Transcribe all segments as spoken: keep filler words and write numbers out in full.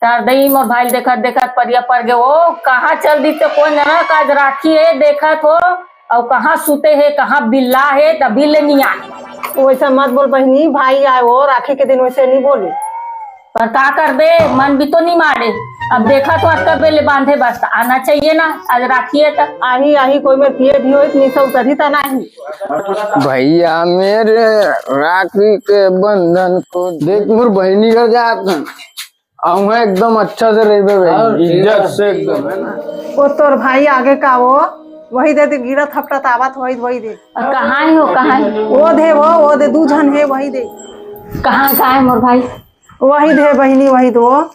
तार दई मोर भाई ल देखत देखत परिया पर गे। ओ कहाँ चल दिस ते कोन जानय, आज राखी हे देखत हो, अउ कहाँ सुते हे, कहाँ बिल्ला हे, त बिल्ले नइ आए। वैसा मत बोल बहिनी, भाई आए वो, राखी के दिन वैसे नइ बोले। पर का करबे, मन भी तो नइ मारे। अब देखत हो अतका बेर ले बांधे बस, त आना चाहिए ना, आज राखी हे त। आही, आही, कोई मेर पिए भी होई, त निशा उतरही त नाही। भैया मेरे राखी के बंधन को देख, मोर बहिनी घर जात हन। अउ उहाँ एकदम अच्छा से रहिबे भाई, हाँ, इज्जत से एकदम, है ना? वो तोर भाई आगे का वो, वही दे दे, गिरत हपटत आवत, वही, वही दे। अउ कहाँ हे वो, कहाँ हे? वो दे वो, वो दे, दू झन हे, वही दे। कहाँ, कहाँ हे मोर भाई? वही दे बहिनी, वही दे वो।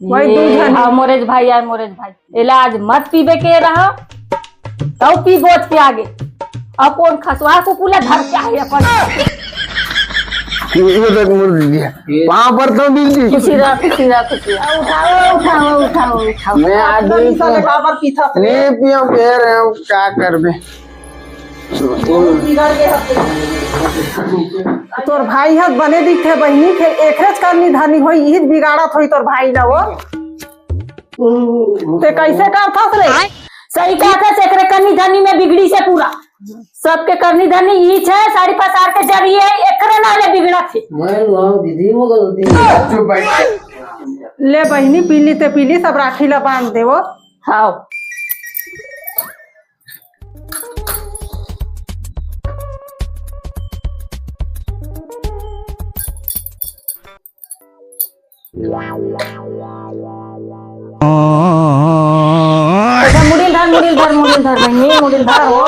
वही दू ये, झन हे। हाँ, मोरेज भाई आए, मोरेज भाई। एला आज मत पीबे के रहा, तब पी बोझ के आगे। अब कोन खसवा कुकुला धर के आए अपन। ये देख मोर दीदी। पाँव परथँव दीदी। खुशी रह, खुशी रह, खुशी रह। उठाओ, उठाओ, उठाओ, उठाओ। मैं आज नहीं पीऊँ। नहीं पीऊँ, फिर हम क्या करबे? तोर भाई ह बने दिखथे बहिनी, फेर एकरेच करनी धरनी होई, इही बिगाड़त होई तोर भाई ल वो। ते कैसे करथस रे? सही कहथस, एकरे करनी धरनी में बिगड़िस हे पूरा। सबके करनी धरनी इही छे, साड़ी पसार के जरिए एकरे नाले बिगड़त हे। मैं लाओ दीदी, वो गलती। चुप बैठ। ले बहिनी, पीली ते पीली, सब राखी ला बांध दे वो। हाव। अच्छा, मुड़ी ल धर, मुड़ी ल धर, मुड़ी ल धर, बहिनी, मुड़ी ल धर, हो।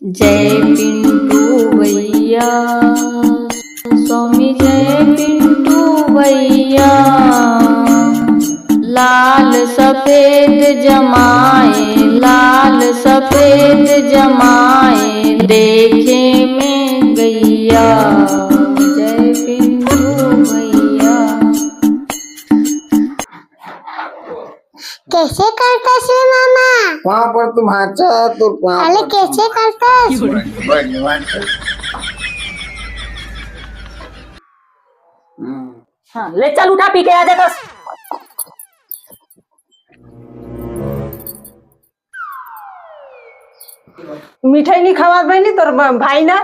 जय पिंटू भैया, स्वामी जय पिंटू भैया। लाल सफेद जमाए, लाल सफेद जमाए, देखे में गैया। जय पिंटू भैया। कैसे करता से मामा? पाँव पर तू भांचा, तोर पाँव अरे पर। कैसे करता? बैठ, बैठ, बैठ। हम्म। हाँ, ले चल, उठा, पी के आ जा बस। मिठाई नहीं खवात बहिनी तोर ब-, भाई ना?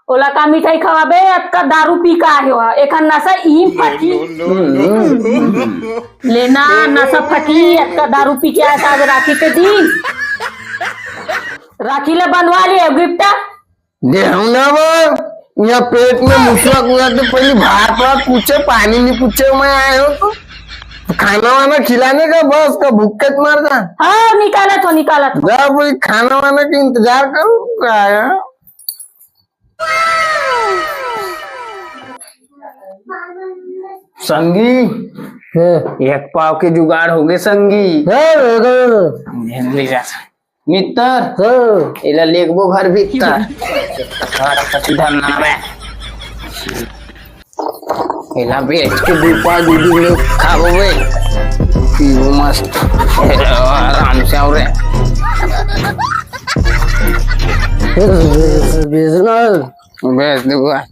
ओला का मिठाई खवाबे? अतका दारू पी का आयो हा? एखर नशा इही फटी। लेना नशा फटी, अतका दारू पी के आया था आज राखी के दिन। राखी ला बंधवा लिए गिफ्ट। देहू ना वो, यहाँ पेट में मुसवा कुआ तो पहले भात वात पूछे, पानी नहीं पूछे, मैं आए हो तो खाना वाना खिलाने का, बस का भूख के मर जा। हाँ, निकालत हो, निकालत हो। जा भाई, खाना वाना का इंतजार करो, का आया? संगी, हाँ। एक पाव के जुगाड़ हो गए संगी। हाँ, हो गए। ले जा। मित्र, हाँ। एला लेगबो घर भीतर। घर कति धन ना बे। एला बेच के दू पाव दूध में खाबो बे। पीबो मस्त। आराम से आओ रे। बेचना है। बेच दूंगा।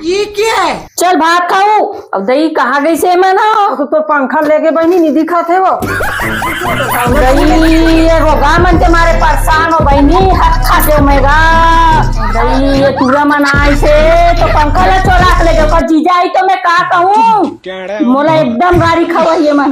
ये क्या है? चल भात खाऊ। अब दई कहाँ गई से मन हो? तो पंखा लेके बहिनी नहीं दिखाते वो। दई ये रोगा मन के मारे परेशान हो बहिनी, हर खा से ओमेगा। दई ये टूरा मन आए से तो पंखा ला चोरा के ले जाओ। जीजा आई तो मैं का कहूँ? मोला एकदम गारी खवा ये मन।